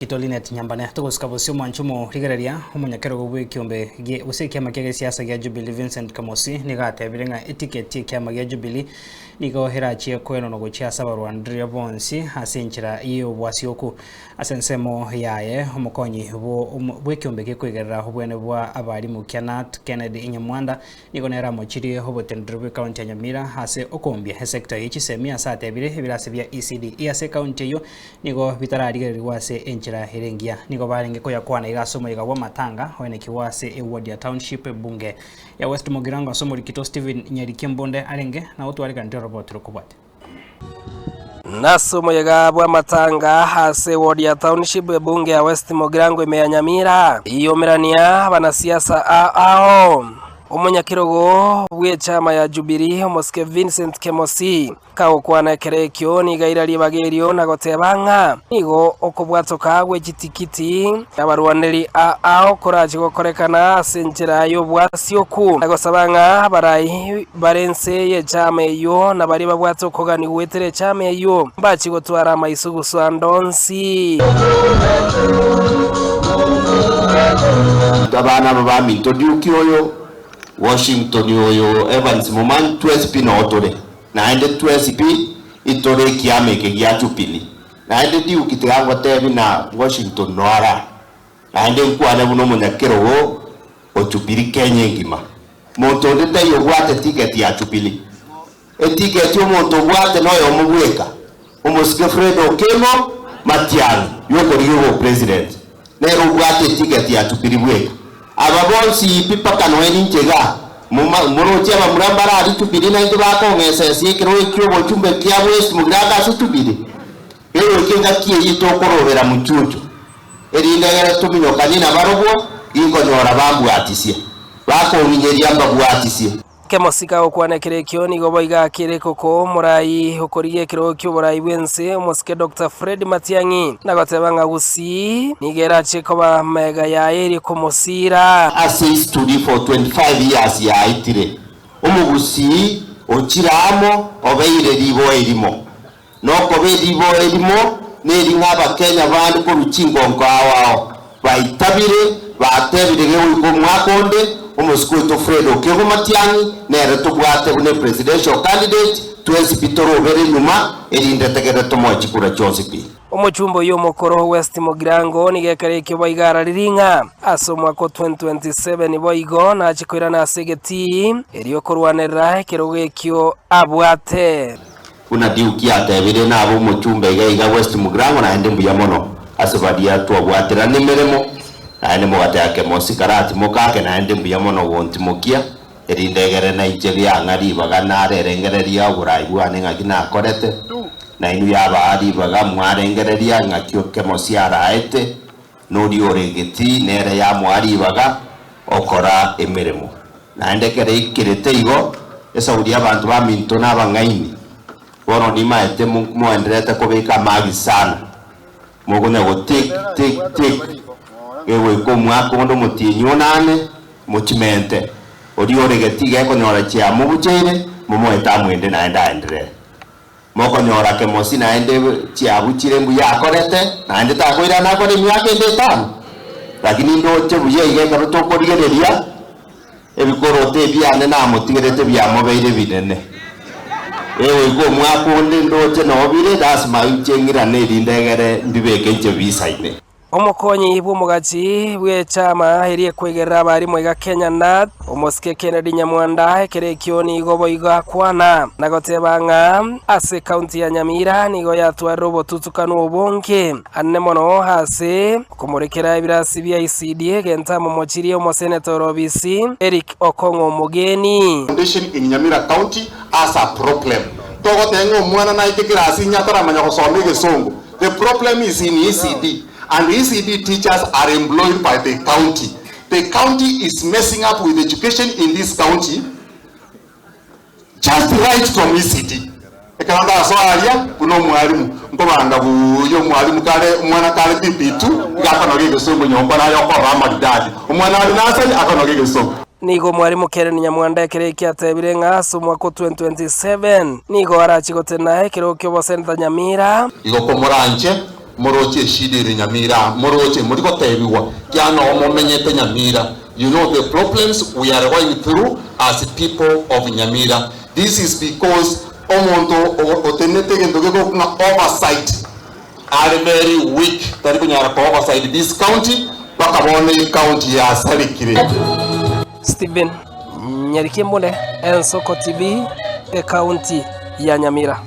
Tito Linet Nyambane togosika bosio omwancho omorigereria omonyakerogo bw'ekiombe gie gose ekiama kia gesiasa gia Jubilee Vincent Kamosi nigo atebire ng'a etiketi ekiama gia Jubilee nigo erachie koenanwa gochia ase abarwandereria bonsi ase enchera y'obwasioku. Ase ensemo yaye omokonyi bw'ekiombe gekoigerera obwene bwa abarimu kia KNUT Kennedy Nyamwanda Nigo nere amochirie oboteneneri bw'ecounty ya Nyamira ase okombia esector ye chisemi ase atebire ebirasi bia ECDE ase ecounty eyio nigo bitararigererigwa ase enchera ere engiya. Nigo barenge koyakwana iga ase omoyega bw'amatanga oenekigwa ase eward ya Township ebunge ya West Mugirango ase omorikito Stephen Nyariki Mbunde arenge na gotwarekanete oroboti rokobwatia. Nase omoyega bw'amatanga ase eward ya Township ebunge ya West Mugirango ime ya Nyamira, eyomerania abanasiasa ao. Omonyakerogo bw'echama ya Jubilee omosike Vincent Kemosi kagokwana ekero ekio nigo aira ribaga erio na goteba ng'a nigo okobwatoka gwe chitikiti abarwaneri ao korache gokorekana ase enchera y'obwasioku na gosaba ng'a abarai bare inse y'echama eyio na baria babwate okogania goetera echama eyio mbachie gotwara amaiso gusu ande onsi. Intwe abana aba baminto Duke oyo, Washington oyo, Evans Momanyi twensi pi noo tore, naende twensi pi itore ekiama eke gia Jubilee. Naende Duke tiga ngotebi na Washington noo ara, naende nkwane buna omonyakerogo o Jubilee Kenya engima. Monto onde taiyo obwate tiketi ya Jubilee. Etiketi omonto obwate noyomo bweka, omosike Fred Okengo Matiang'i yokorigia obopresident. Nere obwate etiketi ya Jubilee bweka. Aba bonsi pi mpaka noe ninche igaa. Moma moroche abamura mbare aria Jubilee naintwe bakong'esa ense ekerogo eki'obochumbe kia West Mugirango ase Jubilee. Egoika engaki eyio tokorobera mochuchu, erinde egere tominyokanie nabarobwo, ginkonyora bambwatisie, bakong'inyeria mbabwatisie. Kemosika gokwana ekero ekio nigo boigo akire koko omorai okorigia ekerogo ki'oborai bw'ense omosike Doctor Fred Matiang'i na goteba ng'a Gusii nigo erache koba mega yaye erio komosiira. Ase history for 25 years yaetire, omogusii ochire amo obeire riboa erimo. Nokoba eribo erimo neri ng'a Abakenya bande korwa chingonko ao ao baitabire, batebire gegoika omwaka onde, omosike oito Fred Okengo Matiang'i nere tobwate buna epresidential candidate, twensi pi torobere nyuma erinde tegere tomoe chikura chionsi pi. Omochumba oyio omokoro West Mugirango nigo ekero ekio boigo araririe ng'a ase omwaka o 2027 boigo nache koirana ase egetii erio korwanerera ekerogo ekio abwate. Buna Duke atebire, nabe omochumba iga iga West Mugirango naende mbuya mono ase baria twabwaterana emeremo, naende mogateba kemosi karatimoke ake naende mbuya mono gontimokia, erinde egere nainche riang'a ribaga narerengereria oborai bwane ng'aki nakorete, nainwe yabaa ribaga mwarengereria ng'aki kemosi araete, noria ore egetii nere yamoa ribaga okora emeremo. Naende ekero eikerete igo, esauri y'abanto baminto nabang'aini, bono nimaete moendererete kobeka amagi sana, mokonya go tick, tick, tick, gegoika omwaka onde omotienyi onane, mochimente. Oria ore getii gekonyora chiamobucheire, momoete amwende naende aenderere. Mokonyora kemosi naende chiabuchire mbuya akorete, naende takoirana akore emiaka ende etano. Lakini ndoche buya iga ekero tokorigereria ebikoroto ebiane namotigerete biamobeire ebinene. Egoika omwaka onde ndoche noo bire, lasima inche ng'irane erinde egere mbibeke inche bisaine. Omokonyi bw'omogachi bw'echama eria ekwegerera abarimu iga Kenya Nat, omosike Kennedy Nyamwanda ekero ekio nigo boigo akwana na goteba ng'a ase ekaunti ya Nyamira nigo yatwarire obotutukanu obonge anene mono ase okomorekera ebirasi bia ECD egento amomochirie omoseneta ore obisi Eric Okong'o Omogeni. Foundation in Nyamira County as a problem. Togoteba ng'a omwana naike kirasi inye ataramanya gosoma egesongo. The problem is in ECD and ECD teachers are employed by the county. The county is messing up with education in this county just right from ECD. Ekero ndasoa aria buna omwalimu nkobanga buya omwalimu kare omwana kare PP2 iga akonoga egesongo nyomba naye okorora amaridadi. Omwana are nursery akonoga egesongo. Nigo Omwalimu Karen Nyamwanda ekero ekio atebire ng'a ase omwaka o 2027 nigo arachie gotena ekerogo ki'oboseneta Nyamira. Igo komoranche, Moroche eshida ere Nyamira aa, moroche mori gotebigwa kiagera noo momenyete Nyamira. You know the problems we are going through as people of Nyamira. This is because omonto otenenete egento gekorokwa ng'a oversight are very weak, tari konyara ko oversight this county mpaka bono ecounty yasarekire. Stephen Nyarikembune, Ensoko TV, Ekaunti ya Nyamira.